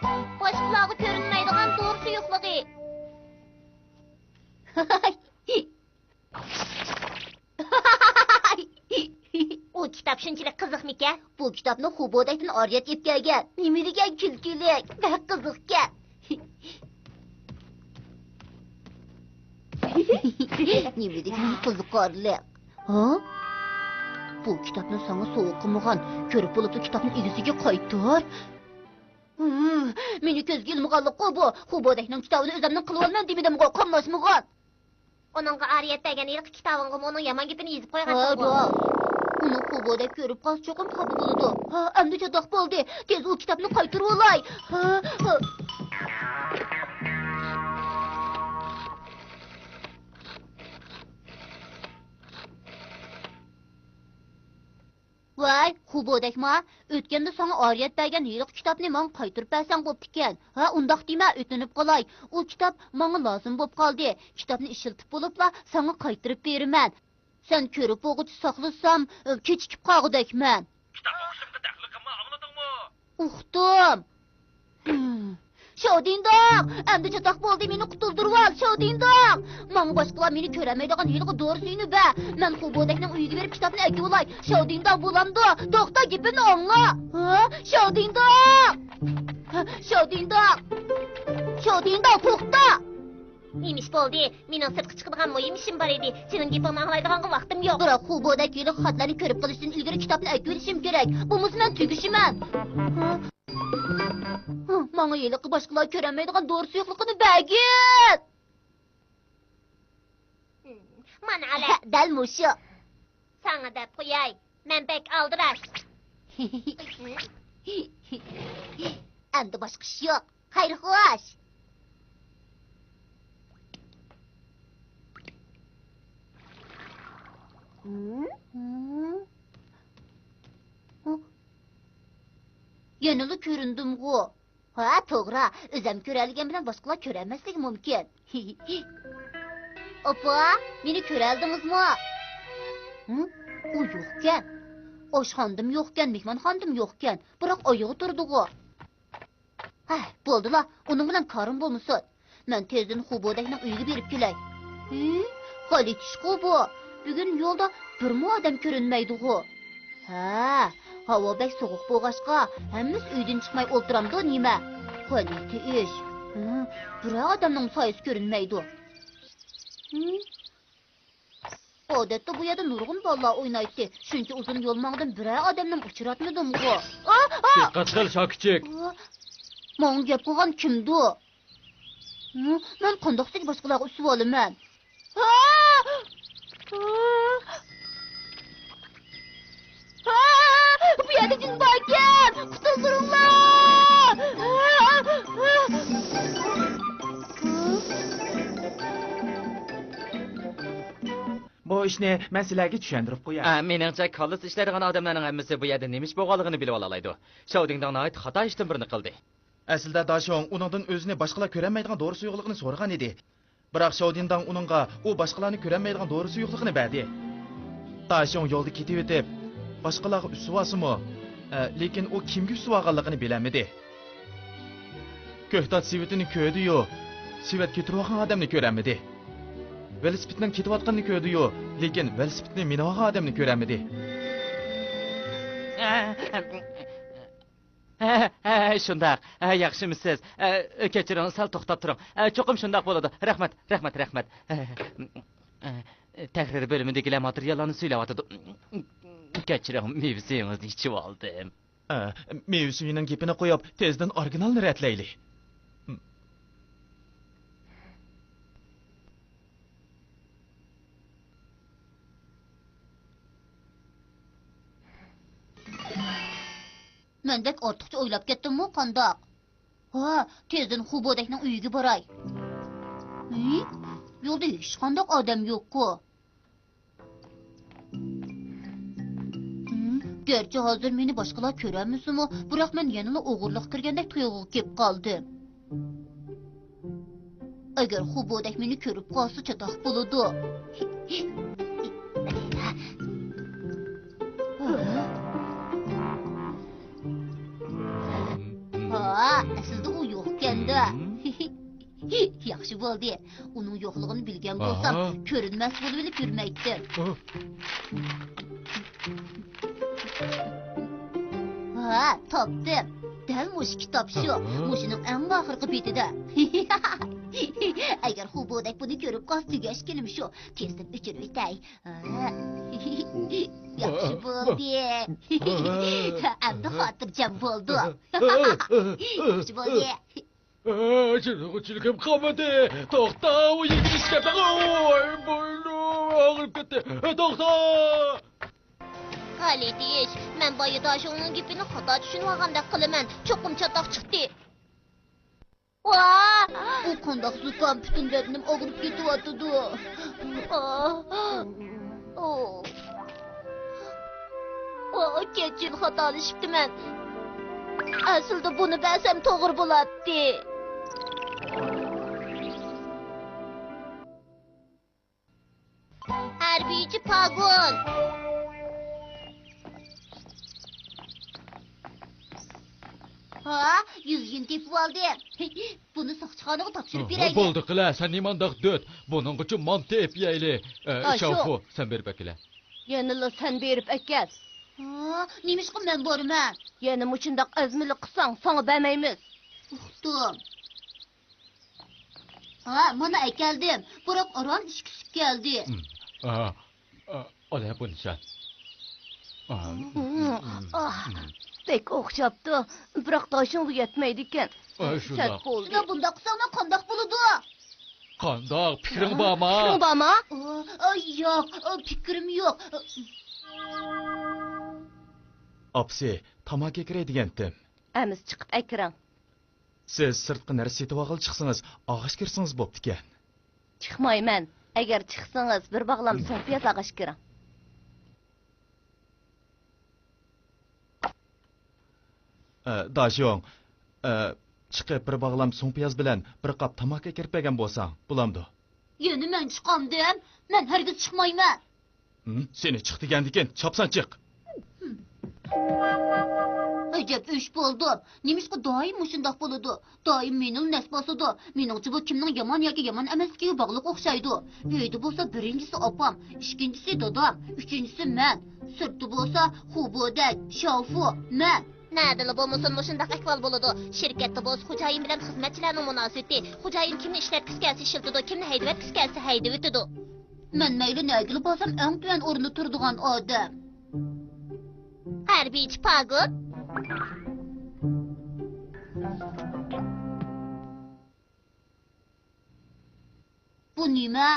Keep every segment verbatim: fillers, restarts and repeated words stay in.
باشقىلارغا كۆرۈنمەيدىغان دورا سۇيۇقلۇقى. ئۇ كىتاب شۇنچىلىك قىزىقمىكەن؟ بۇ كىتابنى خۇبودەكتىن ئارىيەت ئېلىپ كەلگەن. نېمە دېگەن كۈلكىلىك، بەك قىزىقكەن. نېمە دېگەن قىزىقارلىق. ھا؟ بۇ كىتابنى ساڭا سوۋغا قىلمىغان. كۆرۈپ بولۇپلا كىتابنى ئىگىسىگە قايتۇر. ھىم، مېنى كۆزگە ئىلمىغانلىققۇ بۇ. خۇبودەكنىڭ كىتابىنى ئۆزەمنىڭ قىلىۋالىمەن دېمىدىمغۇ، قاملاشمىغان. ئۇنىڭغا ئارىيەت بەرگەن ھېلىقى كىتابىڭغىمۇ ئۇنىڭ يامان گېپىنى يېزىپ قويغانسەنغۇ. ھاجا، ئۇنى خۇبودەك كۆرۈپ قالسا چوقۇم خاپا بولىدۇ. ھا، ئەمدى چاتاق بولدى. تېز ئۇ كىتابنى قايتۇرۇۋالاي. ھا، ھا. ۋاي، خۇبودەكما؟ ئۆتكەندە ساڭا ئارىيەت بەرگەن ھېلىقى كىتابنى ماڭا قايتۇرۇپ بەرسەڭ بوپتىكەن. ھە، ئۇنداق دېمە، ئۆتۈنۈپ قالاي. ئۇ كىتاب ماڭا لازىم بوپ قالدى. كىتابنى ئىشلىتىپ بولۇپلا ساڭا قايتۇرۇپ بېرىمەن. سەن كۆرۈپ بولغۇچە ساقلىسام، كېچىكىپ قالغۇدەكمەن. كىتاب ئوقۇشۇمغا دەخلى قىلما، ئاڭلىدىڭمۇ؟ ئۇقتۇم. شاۋدىنداڭ! ئەمدى چاتاق بولدى، مېنى قۇتۇلدۇرۇۋال، شاۋدىنداڭ! ماڭا باشقىلار مېنى كۆرەلمەيدىغان ھېلىقى دورا سۈيىنى بەر. مەن خۇبودەكنىڭ ئۆيىگە بېرىپ كىتابنى ئەكىۋالاي. شاۋدىنداڭ، بولامدۇ؟ توختا، گېپىمنى ئاڭلا. ھە؟ شاۋدىنداڭ! شاۋدىنداڭ! شاۋدىنداڭ، توختا! نېمە ئىش بولدى؟ مېنىڭ سىرتقا چىقىدىغان مۇھىم ئىشىم بار ئىدى. سېنىڭ گېپىڭنى ئاڭلايدىغانغا ۋاقتىم يوق. بىراق خۇبودەك ھېلىقى خەتلەرنى كۆرۈپ قېلىشتىن ئىلگىرى كىتابنى ئەكىۋېلىشىم كېرەك. بولمىسا مەن تۈگىشىمەن. ماڭا ھېلىقى باشقىلار كۆرەلمەيدىغان دورا سۇيۇقلۇقىنى بەرگىن. مانا ئەلە. دەل مۇشۇ. ساڭا دەپ قوياي. مەن بەك ئالدىراش. ئەمدى باشقا ئىش يوق. خەير خوش. يەنىلا كۆرۈندۈمغۇ؟ ھە، توغرا. ئۆزەم كۆرەلىگەن بىلەن باشقىلار كۆرەلمەسلىكى مۇمكىن. ئاپا، مېنى كۆرەلدىڭىزمۇ؟ ھە؟ ئۇ يوقكەن. ئاشخانىدىمۇ يوقكەن، مېھمانخانىدىمۇ يوقكەن. بىراق ئايىغى تۇرىدىغۇ. ھە، بولدىلا، ئۇنىڭ بىلەن كارىم بولمىسۇن. مەن تېزدىن خۇبودەكنىڭ ئۆيىگە بېرىپ كېلەي. ھى، غەلىتە ئىشقۇ بۇ. بۈگۈن يولدا بىرمۇ ئادەم كۆرۈنمەيدىغۇ. ھە، ھاۋا بەك سوغۇق بولغاچقا، ھەممىسى ئۆيدىن چىقماي ئولتۇرامدۇ نېمە؟ غەلىتە ئىش. ھە، بىرەر ئادەمنىڭ سايىسى كۆرۈنمەيدۇ. ھىم. ئادەتتە بۇ يەردە نۇرغۇن بالىلار ئوينايتتى، چۈنكى ئۇزۇن يول ماڭدىم، بىرەر ئادەمنىمۇ ئۇچراتمىدىمغۇ. ئا، ئا! دىققەت قىل، شاكىچىك! ماڭا گەپ قىلغان كىمدۇ؟ ھە، مەن قانداقسىگە باشقىلارغا ئۈسۈۋالىمەن؟ ھا! ھا! ھا! بۇ يەردە جىن باركەن! قۇتۇلدۇرۇڭلار! ھا! ھا! بۇ ئىشنى مەن سىلەرگە چۈشەندۈرۈپ قوياي. ئە، مېنىڭچە، كاللىسى ئىشلەيدىغان ئادەملەرنىڭ ھەممىسى بۇ يەردە نېمە ئىش بولغانلىقىنى بىلىۋالالايدۇ. شاۋدىڭداڭ ناھايىتى خاتا ئىشتىن بىرنى قىلدى. ئەسلىدە داشيوڭ ئۇنىڭدىن ئۆزىنى باشقىلار كۆرەلمەيدىغان دورا سۇيۇقلۇقىنى سورىغان ئىدى. بىراق شاۋدىنداڭ ئۇنىڭغا ئۇ باشقىلارنى كۆرەلمەيدىغان دورا سۇيۇقلۇقىنى بەردى. داشيوڭ يولدا كېتىۋېتىپ، باشقىلارغا ئۈسۈۋالسىمۇ، ئە، لېكىن ئۇ كىمگە ئۈسۈۋالغانلىقىنى بىلەلمىدى. كۆكتات سېۋىتىنى كۆردى-يۇ، سېۋەت كۆتۈرۈۋالغان ئادەمنى كۆرەلمىدى. ۋېلىسىپىتنىڭ كېتىۋاتقىنىنى كۆردى-يۇ، لېكىن ۋېلىسىپىتنى مىنىۋالغان ئادەمنى كۆرەلمىدى. ھە، ھە، شۇنداق. ھە، ياخشىمۇسىز؟ ھە، كەچۈرۈڭ، سەل توختاپ تۇرۇڭ. ھە، چوقۇم شۇنداق بولىدۇ. رەھمەت، رەھمەت، رەھمەت. ھە، تەھرىر بۆلۈمىدىكىلەر ماتېرىياللارنى سۈيلەۋاتىدۇ. كەچۈرۈڭ، مېۋە سۈيىڭىزنى ئىچىۋالدىم. ھە، مېۋە سۈيىنىڭ گېپىنى قويۇپ، تېزدىن ئورىگىنالنى رەتلەيلى. مەن بەك ئارتۇقچە ئويلاپ كەتتىممۇ قانداق؟ ھا، تېزدىن خۇبودەكنىڭ ئۆيىگە باراي. ھى؟ يولدا ھېچقانداق ئادەم يوققۇ. ھىم، گەرچە ھازىر مېنى باشقىلار كۆرەلمىسىمۇ، بىراق مەن يەنىلا ئوغرىلىققا كىرگەندەك تۇيغۇغا كېلىپ قالدىم. ئەگەر خۇبودەك مېنى كۆرۈپ قالسا، چاتاق بولىدۇ. ھا، ئەسلىدە ئۇ ئىكەندە. ياخشى بولدى. ئۇنىڭ يوقلۇقىنى بىلگەن بولسام، ئاھا، كۆرۈنمەس بولۇۋېلىپ يۈرمەيتتىم. ئۇھ. ھا، تاپتىم. دەل مۇشۇ كىتاب شۇ. ئاھا. مۇشۇنىڭ ئەڭ ئاخىرقى بېتىدە. ئەگەر خۇبۇدەك بۇنى كۆرۈپ قالسا، تۈگەش كۈنۈم شۇ. تېزدىن ئۆچۈرۈۋېتەي. ھا. ياخشى بولدى. ئەمدى خاتىرجەم بولدۇم. ياخشى بولدى. ئە، چىرىغۇچىلىكىم قالمىدى. توختا، ئۇ يېگىلىشكە بېقىڭ. ۋاي، بوينۇم ئاغرىپ كەتتى. توختا! غەلىتە ئىش. مەن بايا داشۇڭنىڭ گېپىنى خاتا چۈشىنىۋالغاندەك قىلىمەن. چوقۇم چاتاق چىقتى. ۋا! ئۇ قانداق زۇكام، پۈتۈن بەدىنىم ئاغرىپ كېتىۋاتىدۇ. ئا. ئو. ئا، كەچۈر، خاتالىشىپتىمەن. ئەسلىدە بۇنى بەرسەم توغرا بولاتتى. ھەربىيچى پاگون. ھا، يۈزگىنى تېپىۋالدىم. بۇنى ساقچىخانىغا تاپشۇرۇپ بېرەيلى. بولدى قىلە، سەن نېمانداق دۆت؟ بۇنىڭغىچە مانتا ئېلىپ يەيلى. ئە، ئاشۇ. شاۋفۇ، سەن بېرىپ ئەكىلە. يەنىلا سەن بېرىپ ئەكەل. ھا، نېمىشقا مەن بارىمەن؟ يەنە مۇشۇنداق ئەزمىلىك قىلساڭ، ساڭا بەرمەيمىز. ئۇقتۇم. ھا، مانا ئەكەلدىم. بىراق ئاران ئىچكۈسى كەلدى. ھىم. ئا، ئا، ئالا بۇنى سەن. ئا، ھىم، ھىم، ئاھ، ھىم. بەك ئوخشاپتۇ. بىراق داشىڭغا يەتمەيدىكەن. ئا، شۇنداق. سەت بولدى. شۇنداق، بۇنداق قىلساڭلار قانداق بولىدۇ؟ قانداق؟ پىكرىڭ بارمۇ؟ پىكرىڭ بارمۇ؟ ئا، ئا، ياق، ئا، پىكرىم يوق. ئاپىسى، تاماكا ئەكىرەي دېگەنتىم. ئەمىسە چىقىپ ئەكىرىڭ. سىز سىرتقا نەرسە سېتىۋالغىلى چىقسىڭىز، ئاغاچ كىرسىڭىز بوپتىكەن. چىقمايمەن. ئەگەر چىقسىڭىز، بىر باغلام سۇڭپىياز ئاغاچ كىرىڭ. ئە، داشيوڭ، ئە، چىقىپ بىر باغلام سۇڭپىياز بىلەن بىر قاپ تاماكا ئەكىرىپ بەرگەن بولساڭ، بولامدۇ؟ يەنە مەن چىقامدىم؟ مەن ھەرگىز چىقمايمەن. ھىم، سېنى چىق دېگەندىكىن، چاپسان چىق. ئەجەب ئىش بولدۇم. نېمىشقا دائىم مۇشۇنداق بولىدۇ؟ دائىم مېنىلا نەس باسىدۇ. مېنىڭچە بۇ كىمنىڭ يامان ياكى يامان ئەمەسلىكىگە باغلىق ئوخشايدۇ. ئۆيدە بولسا بىرىنچىسى ئاپام، ئىككىنچىسى دادام، ئۈچىنچىسى مەن. سىرتتا بولسا خۇبۇدەك، شاۋفۇ، مەن. نەدىلا بولمىسۇن مۇشۇنداق ئەھۋال بولىدۇ. شىركەتتە بولسا خوجايىن بىلەن خىزمەتچىلەرنىڭ مۇناسىۋىتى. خوجايىن كىمنى ئىشلەتكۈسى كەلسە ئىشلىتىدۇ، كىمنى ھەيدىۋەتكۈسى كەلسە ھەيدىۋېتىدۇ. مەن مەيلى نەگىلا بارسام ئەڭ تۆۋەن ئورۇندا تۇرىدىغان ئادەم. ھەربىيچى پاگون. بۇ نېمە؟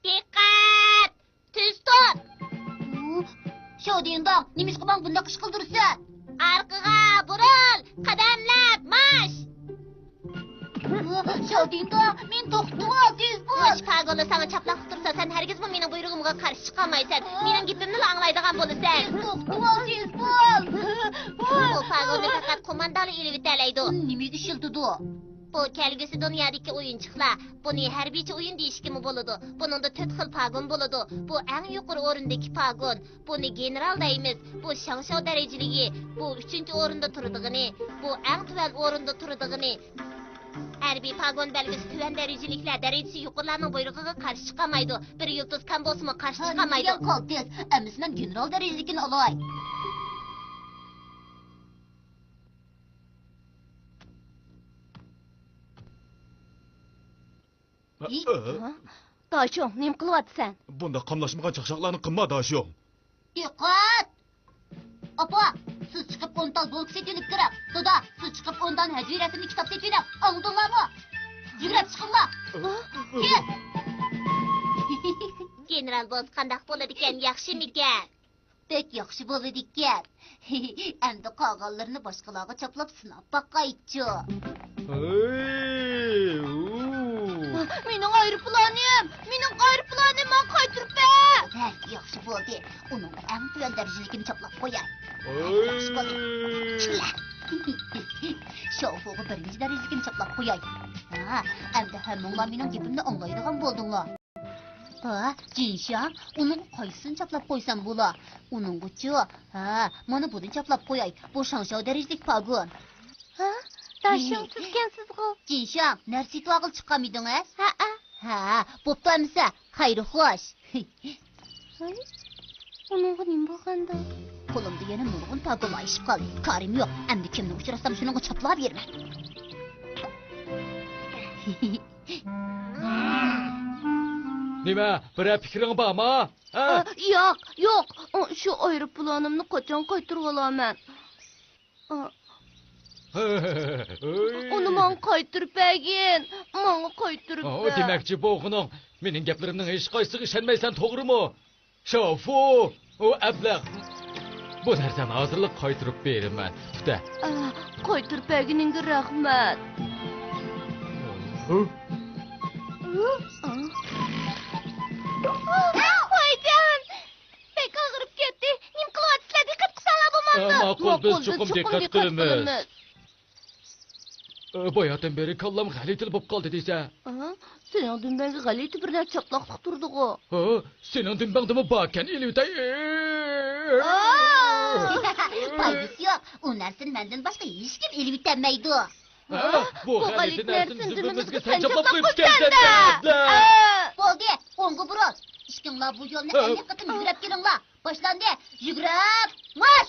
دىققەت! تۈز تۇر! شاۋدىڭداڭ، نېمىشقا ماڭا بۇنداق ئىش قىلدۇرىسەن؟ ئارقىغا بۇرۇل! قەدەملەپ ماش! شاۋدىڭداڭ، مېنى توختىتىۋال، تېز بول! مۇشۇ پاگونلار ساڭا چاپلاق قىلىپ تۇرسا، سەن ھەرگىزمۇ مېنىڭ بۇيرۇغۇمغا قارشى چىقالمايسەن. مېنىڭ گېپىمنىلا ئاڭلايدىغان بولىسەن. مېنى توختىتىۋال، تېز بول! بۇ پاگوننى پەقەت قوماندانلا ئېلىۋېتەلەيدۇ. ئۇنى نېمىگە ئىشلىتىدۇ؟ بۇ كەلگۈسى دۇنيادىكى ئويۇنچۇقلار. بۇنى ھەربىيچە ئويۇن دېيىشكىمۇ بولىدۇ. بۇنىڭدا تۆت خىل پاگون بولىدۇ. بۇ ئەڭ يۇقىرى ئورۇندىكى پاگون. بۇنى گېنېرال دەيمىز. بۇ شاڭشياۋ دەرىجىلىكى. بۇ ئۈچىنچى ئورۇندا تۇرىدىغىنى. بۇ ئەڭ تۆۋەن ئورۇندا تۇرىدىغىنى. ھەربىي پاگون بەلگىسى تۆۋەن دەرىجىلىكلەر دەرىجىسى يۇقىرىلارنىڭ بۇيرۇقىغا قارشى چىقالمايدۇ. بىر يۇلتۇز كان بولسىمۇ قارشى چىقالمايدۇ. قالتىس. ئەمىسە مەن گېنېرال دەرىجىلىكىنى ئالاي. ھە؟ داشۇڭ، نېمە قىلىۋاتىسەن؟ بۇنداق قاملاشمىغان چاقچاقلارنى قىلما، داشۇڭ. دىققەت! ئاپا، سىز چىقىپ ئون تال بولكا سېتىۋېلىپ كىرىڭ. دادا، سىز چىقىپ ئون دانە ھەجۋىي رەسىملىك كىتاب سېتىۋېلىڭ. ئاڭلىدىڭلارمۇ؟ يۈگرەپ چىقىڭلار. كېت! گېنېرال بولسا قانداق بولىدىكەن، ياخشىمىكەن؟ بەك ياخشى بولىدىكەن. ئەمدى قالغانلىرىنى باشقىلارغا چاپلاپ سىناپ باقايچۇ. ھەي، ئۇ. مېنىڭ ئايروپىلانىم! مېنىڭ ئايروپىلانىم! ماڭا قايتۇرۇپ بەر! ھە، ياخشى بولدى. ئۇنىڭغا ئەڭ تۆۋەن دەرىجىلىكىنى چاپلاپ قوياي. ھەي. ياخشى بولدى. شاۋفۇغا بىرىنچى دەرىجىلىكىنى چاپلاپ قوياي. ھە، ئەمدى ھەممىڭلار مېنىڭ گېپىمنى ئاڭلايدىغان بولدۇڭلار. ھە، جىنشياڭ، ئۇنىڭغا قايسىسىنى چاپلاپ قويسام بولا؟ ئۇنىڭغىچۇ؟ ھە، مانا بۇنى چاپلاپ قوياي. بۇ شاڭشياۋ دەرىجىلىك پاگون. ھە؟ داشىڭ سىزكەنسىزغۇ؟ جىنشاڭ، نەرسە سېتىۋالغىلى چىققانمىدىڭىز؟ ھەئە. ھە، بوپتۇ ئەمىسە. خەير خوش. ھاي، ئۇنىڭغا نېمە بولغاندۇ؟ قولۇمدا يەنە نۇرغۇن پاگونلار ئېشىپ قالدى. كارىم يوق. ئەمدى كىمنى ئۇچراتسام، شۇنىڭغا چاپلاۋېرىمەن. نېمە، بىرەر پىكرىڭ بارمۇ؟ ھە؟ ئا، ياق، ياق. ئۇ، شۇ ئايروپىلانىمنى قاچان قايتۇرۇۋالارمەن؟ ئا. ئۇنى ماڭا قايتۇرۇپ بەرگىن. ماڭا قايتۇرۇپ بەر. دېمەكچى بولغىنىڭ، مېنىڭ گەپلىرىمنىڭ ھېچقايسىسىغا ئىشەنمەيسەن، توغرىمۇ؟ شاۋفۇ! ئۇ ئەبلەخ! بۇ نەرسەڭنى ھازىرلا قايتۇرۇپ بېرىمەن. كۈتە. ئا، قايتۇرۇپ بەرگىنىڭگە رەھمەت. ھە؟ ۋايجان! بەك ئاغرىپ كەتتى. نېمە قىلىۋاتىسىلەر؟ دىققەت قىلساڭلار بولمامدۇ؟ ئە، ماقۇل، بىز چوقۇم دىققەت قىلىمىز. ئە، باياتىن بېرى كاللام غەلىتىلا بولۇپ قالدى دېسە. ئاھا، سېنىڭ دۈمبەڭگە غەلىتە بىر نەرسە چاپلاقلىق تۇرىدىغۇ. ھە؟ سېنىڭ دۈمبەڭدىمۇ باركەن، ئېلىۋېتەي. پايدىسى يوق، ئۇ نەرسىنى مەندىن باشقا ھېچكىم ئېلىۋېتەلمەيدۇ. ھە؟ بۇ غەلىتە نەرسىنى دۈمبىمىزگە سەن چاپلاپ قويۇپسەن-دە. بولدى، ئوڭغا بۇرۇل. ئىككىڭلار بۇ يولنى ئەللىك قېتىم يۈگۈرۈپ كېلىڭلار. باشلاندى. يۈگۈرۈپ ماش!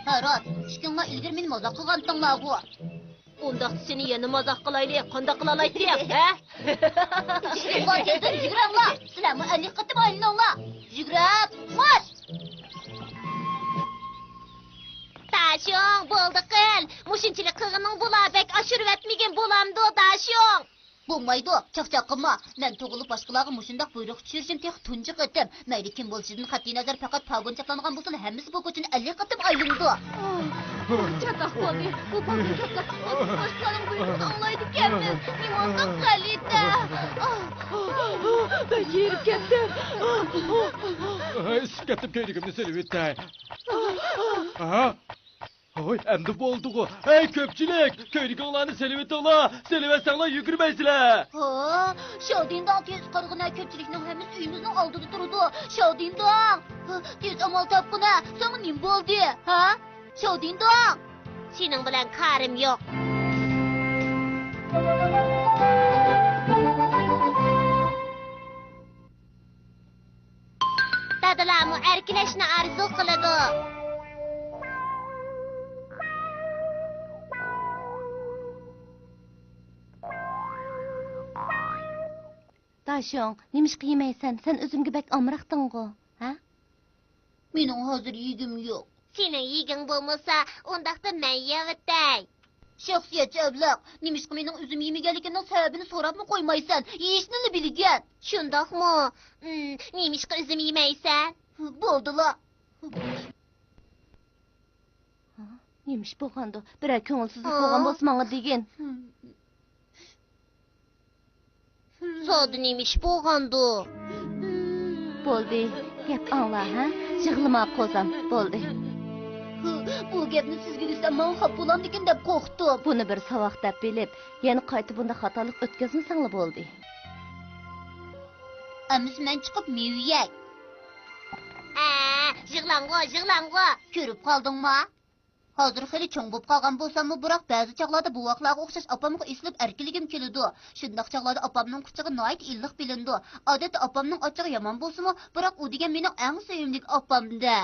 ھە، راست. ئىككىڭلار ئىلگىرى مېنى مازاق قىلغانتىڭلارغۇ. ئۇنداقتا سېنى يەنە مازاق قىلايلى، قانداق قىلالايتتىم، ھە؟ ئىككىڭلار تېزدىن يۈگۈرۈڭلار. سىلەرمۇ ئەللىك قېتىم ئايلىنىڭلار. يۈگۈرۈپ ماش! داشۇڭ، بولدى قىل. مۇشۇنچىلىك قىلغىنىڭ بولا، بەك ئاشۇرۇۋەتمىگىن بولامدۇ، داشۇڭ؟ بولمايدۇ، چاقچاق قىلما. مەن تۇغۇلۇپ باشقىلارغا مۇشۇنداق بۇيرۇق چۈشۈرۈشۈم تېخى تۇنجى قېتىم. مەيلى كىم بولۇشىدىن قەتئىينەزەر، پەقەت پاگون چاپلانغان بولسىلا، ھەممىسى بۇ كوچىنى ئەللىك قېتىم ئايلىنىدۇ. چاتاق بولدى. بۇ پاگون چاپلاپ باشقىلارنىڭ بۇيرۇقىنى ئاڭلايدىكەنمىز. نېمانداق غەلىتە. بەك ھېرىپ كەتتىم. ئىسسىپ كەتتىم، كۆينىكىمنى سېلىۋېتەي. ھە؟ ھوي، ئەمدى بولدىغۇ. ھەي، كۆپچىلىك، كۆينىكىڭلارنى سېلىۋېتىڭلار، سېلىۋەتسەڭلار يۈگۈرمەيسىلەر. ھا، شاۋدىنداڭ، تېز قارىغىنا، كۆپچىلىكنىڭ ھەممىسى ئۆيىمىزنىڭ ئالدىدا تۇرىدۇ. شاۋدىنداڭ، تېز ئامال تاپقىنا، ساڭا نېمە بولدى، ھا؟ شاۋدىنداڭ. سېنىڭ بىلەن كارىم يوق. دادىلارمۇ ئەركىلەشنى ئارزۇ قىلىدۇ. داشۇڭ، نېمىشقا يېمەيسەن؟ سەن ئۆزۈمگە بەك ئامراقتىڭغۇ، ھە؟ مېنىڭ ھازىر يېگۈم يوق. سېنىڭ يېگۈڭ بولمىسا، ئۇنداقتا مەن يەۋېتەي. شەخسىيەتچى ئەبلەخ، نېمىشقا مېنىڭ ئۈزۈم يېمىگەنلىكىمنىڭ سەۋەبىنى سوراپمۇ قويمايسەن؟ يېيىشنىلا بىلگىن. شۇنداقمۇ؟ ئىم، نېمىشقا ئۈزۈم يېمەيسەن؟ بولدىلا. نېمە ئىش بولغاندۇ؟ بىرەر كۆڭۈلسىزلىك بولغان بولسا ماڭا دېگىن. سودا نېمە ئىش بولغاندۇ؟ بولدى، گەپ ئاڭلا، ھە؟ يىغلىما، قوزام، بولدى. بۇ گەپنى سىزگە دېسەم، ماڭا خاپا بولامدىكىن دەپ قورقتۇم. بۇنى بىر ساۋاق دەپ بىلىپ، يەنە قايتا بۇنداق خاتالىق ئۆتكۈزمىسەڭلا بولدى. ئەمىسە مەن چىقىپ مېۋە يەي. ھە، يىغلاڭغۇ، يىغلاڭغۇ. كۆرۈپ قالدىڭما؟ ھازىر خېلى چوڭ بولۇپ قالغان بولساممۇ، بىراق بەزى چاغلاردا بوۋاقلارغا ئوخشاش ئاپامغا ئېسىلىپ ئەركىلىگۈم كېلىدۇ. شۇنداق چاغلاردا ئاپامنىڭ قۇچىقى ناھايىتى ئىللىق بىلىنىدۇ. ئادەتتە ئاپامنىڭ ئاچچىقى يامان بولسىمۇ، بىراق ئۇ دېگەن مېنىڭ ئەڭ سۆيۈملۈك ئاپامدە.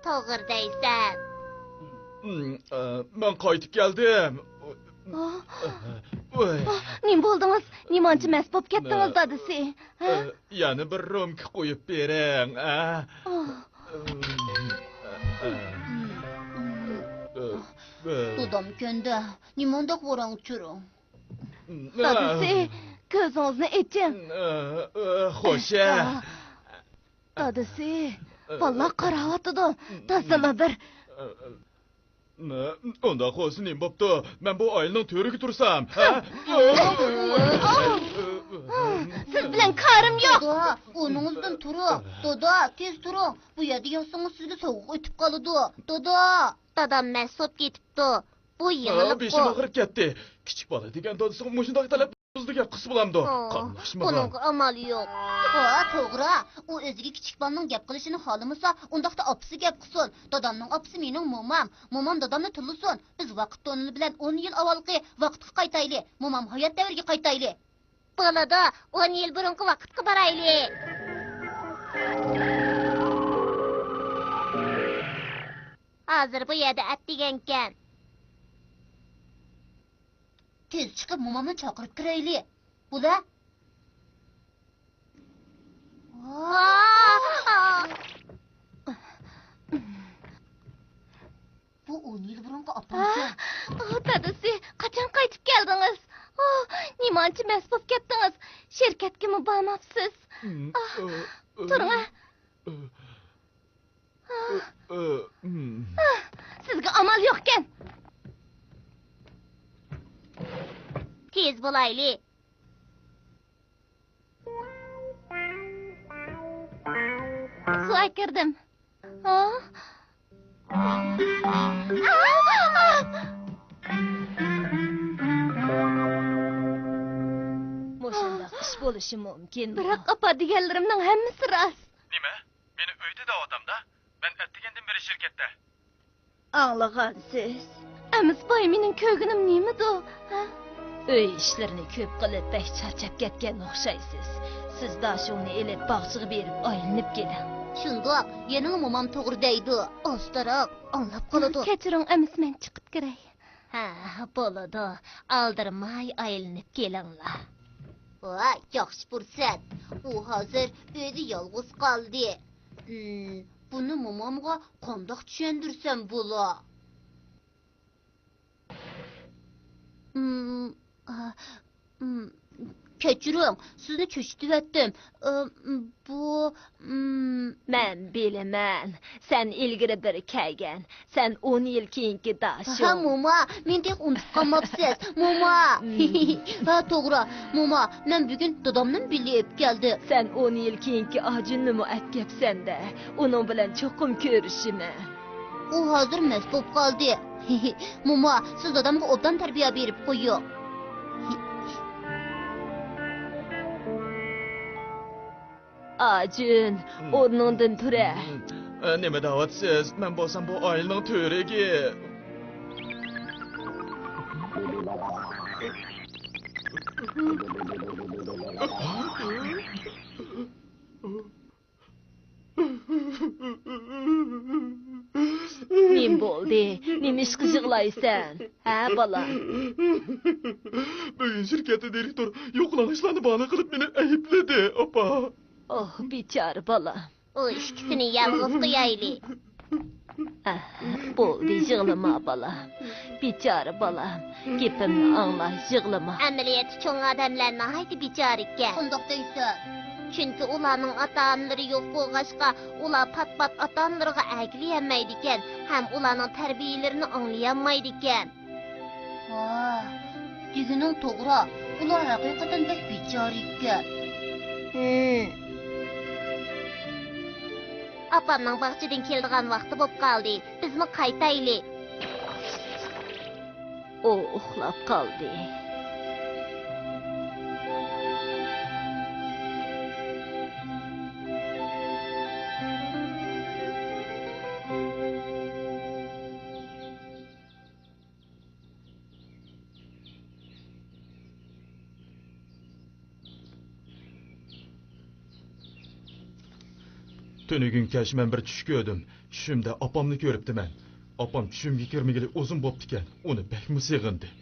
توغرا دەيسەن. ئە، مەن قايتىپ كەلدىم. ئاھ. ئوي. ئاھ، نېمە بولدىڭىز؟ نېمانچە مەست بولۇپ كەتتىڭىز، دادىسى؟ ھە؟ ئە، يەنە بىر رومكا قويۇپ بېرىڭ، ئە. ئاھ. دادام كەندە، نېمانداق ۋاراڭ-چۇرۇڭ؟ دادىسى، كۆزىڭىزنى ئېچىڭ. خوش. دادىسى، بالىلار قاراۋاتىدۇ. تازىلا بىر. ئۇنداق بولسا نېمە بوپتۇ؟ مەن بۇ ئائىلىنىڭ تۆرىگە تۇرسام، ھە؟ سىز بىلەن كارىم يوق. دادا، ئورنىڭىزدىن تۇرۇڭ. دادا، تېز تۇرۇڭ. بۇ يەردە ياتسىڭىز سىزگە سوغۇق ئۆتۈپ قالىدۇ. دادا. دادام مەست بولۇپ كېتىپتۇ. بۇ يېڭىلىققۇ. بېشىم ئاغرىپ كەتتى. كىچىك بالا دېگەن دادىسىغا مۇشۇنداق تەلەپ. ئۆزىدە گەپ قىلسا بولامدۇ؟ ئوھ، قاملاشمىغان. بۇنىڭغا ئامال يوق. ھا، توغرا. ئۇ ئۆزىگە كىچىك بالىنىڭ گەپ قىلىشىنى خالىمىسا، ئۇنداقتا ئاپىسى گەپ قىلسۇن. دادامنىڭ ئاپىسى مېنىڭ مومام. مومام دادامنى تىللىسۇن. بىز ۋاقىت تونېلى بىلەن ئون يىل ئاۋۋالقى ۋاقىتقا قايتايلى. مومام ھايات دەۋرگە قايتايلى. بولىدۇ، ئون يىل بۇرۇنقى ۋاقىتقا بارايلى. ھازىر بۇ يەردە ئەتىگەنكەن. تېز چىقىپ، مومامنى چاقىرىپ كىرەيلى. بۇلە. بۇ ئون يىل بۇرۇنقى ئاپامكەن. ئاھ، دادىسى، قاچان قايتىپ كەلدىڭىز؟ ئاھ، نېمانچە مەست بولۇپ كەتتىڭىز؟ شىركەتكىمۇ بارماپسىز؟ ئاھ، تۇرۇڭ، ھە. ئاھ، سىزگە ئامال يوقكەن. تېز بولايلى. سۇ ئەكىردىم. ھا؟ مۇشۇنداق ئىش بولۇشى مۇمكىنمۇ؟ بىراق، ئاپا، دېگەنلىرىمنىڭ ھەممىسى راست. نېمە؟ مېنى ئۆيدە دەۋاتامدا؟ مەن ئەتىگەندىن بېرى شىركەتتە. ئاڭلىغانسىز. ئەمىسباي، مېنىڭ كۆرگىنىم نېمىدۇ؟ ھە؟ ئۆي ئىشلىرىنى كۆپ قىلىپ، بەك چارچاپ كەتكەن ئوخشايسىز. سىز داشۇڭنى ئېلىپ، باغچىغا بېرىپ ئايلىنىپ كېلىڭ. شۇنداق، يەنىلا مومام توغرا دەيدۇ. ئاستىراق ئاڭلاپ قالىدۇ. كەچۈرۈڭ، ئەمىسە، مەن چىقىپ كىرەي. ھە، بولىدۇ. ئالدىرىماي ئايلىنىپ كېلىڭلار. ۋاي، ياخشى پۇرسەت. ئۇ ھازىر ئۆيدە يالغۇز قالدى. ھىم، بۇنى مومامغا قانداق چۈشەندۈرسەم بولا؟ ھىم، ئا، ھىم، كەچۈرۈڭ، سىزنى چۆچۈتۈۋەتتىم. ئا، بۇ، ھىم. مەن بىلىمەن، سەن ئىلگىرى بىر كەلگەن. سەن ئون يىل كېيىنكى داشۇ. ھە، موما، مېنى تېخى ئۇنتۇپ قالماپسىز، موما. ھە، توغرا، موما، مەن بۈگۈن دادامنىمۇ بىللە ئېلىپ كەلدىم. سەن ئون يىل كېيىنكى ئاجۇننىمۇ ئەكەپسەن-دە، ئۇنىڭ بىلەن چوقۇم كۆرۈشىمەن. ئۇ ھازىر مەست بولۇپ قالدى. موما، سىز دادامغا ئوبدان تەربىيە بېرىپ قويۇڭ. ئاجۈن، ھىم. ئورنۇڭدىن تۇرە. ھىم. ئە، نېمە دەۋاتىسىز؟ مەن بولسام بۇ ئائىلىنىڭ تۆرىگى. نېمە بولدى؟ نېمىشقا يىغلايسەن؟ ھە، بالام؟ بۈگۈن شىركەتتە دىرېكتور يوقىلاڭ ئىشلارنى باھانە قىلىپ مېنى ئەيىبلىدى، ئاپا. ئوھ، بىچارە بالام. ئۇ ئىككىسىنى يالغۇز قويايلى. ئەھ، بولدى، يىغلىما، بالام. بىچارە بالام، گېپىمنى ئاڭلا، يىغلىما. ئەمەلىيەتتە چوڭ ئادەملەر ناھايىتى بىچارە ئىكەن. قانداق دەيسەن؟ چۈنكى ئۇلارنىڭ ئاتا-ئانىلىرى يوق بولغاچقا، ئۇلار پات-پات ئاتا-ئانىلىرىغا ئەگىلىيەلمەيدىكەن ھەم ئۇلارنىڭ تەربىيەلىرىنى ئاڭلىيالمايدىكەن. ۋاھ، دېگىنىڭ توغرا. ئۇلار ھەقىقەتەن بەك بىچارە ئىكەن. ھىم. ئاپامنىڭ باغچىدىن كېلىدىغان ۋاقتى بوپ قالدى. بىزمۇ قايتايلى. ئۇ ئۇخلاپ قالدى. تۈنۈگۈن كەچ مەن بىر چۈش كۆردۈم. چۈشۈمدە ئاپامنى كۆرۈپتىمەن. ئاپام چۈشۈمگە كىرمىگىلى ئۇزۇن بوپتىكەن. ئۇنى بەكمۇ سېغىندىم.